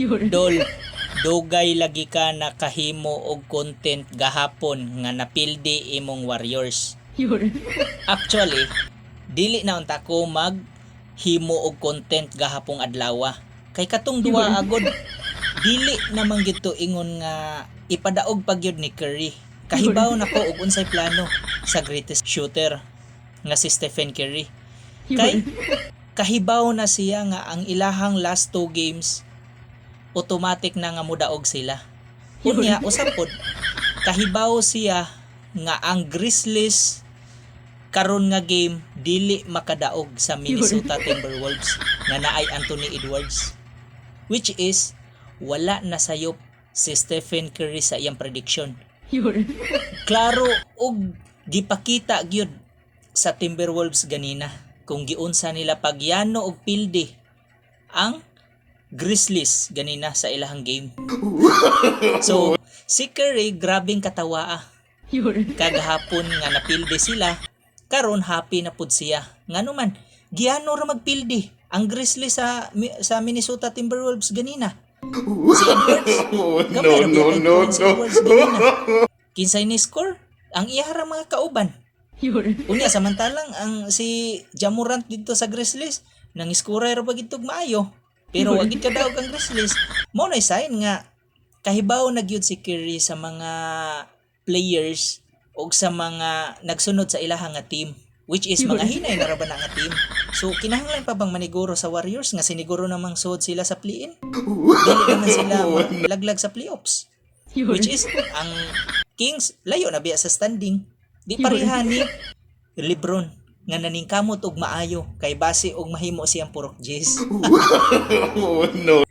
Dol, dugay lagi ka nakahimo og content gahapon nga napildi imong Warriors. Actually, dili na unta ko mag himo og content gahapong adlaw. Kay katong duwa agod, dili naman gyud to ingon nga ipadaog pa gyud ni Curry. Kahibaw nako og unsay plano sa greatest shooter nga si Stephen Curry. Kay kahibaw na siya nga ang ilahang last two games, automatic na nga mudaog sila. Unya, usab pod, kahibaw siya nga ang Grizzlies karon nga game dili makadaog sa Minnesota Timberwolves nga naay Anthony Edwards. Which is wala na sayop si Stephen Curry sa iyang prediction. Klaro og gipakita gyud sa Timberwolves ganina kung giunsa nila pagyano og pildi ang Grizzlies ganina sa ilahang game. So, si Curry, grabing katawa ah. Kagahapon nga napildi sila, karon happy na pud siya. Ngano man, giyano ra magpildi ang Grizzlies sa Minnesota Timberwolves ganina. Si Edwards, gamay No, ra no, biya kay no, points si no. Edwards ganina. Kinsay ni score? Ang iya ra mga kauban. Unya, samantalang ang si Ja Morant dito sa Grizzlies nang iskora ra pa gid maayo. Pero wa gid kadaog ang Grizzlies. Mao na sign nga kahibaw na gyud si Curry sa mga players og sa mga nagsunod sa ilaha nga team, which is mga hinay na ra ba na nga team. So kinahanglan pa bang maniguro sa Warriors nga siniguro namang suod sila sa play-in? Dili naman sila laglag sa playoffs. Which is ang Kings layo na biya sa standing. Di pareha ni LeBron nga naningkamot og maayo kay base og mahimo siyang purok jis. Oh, no.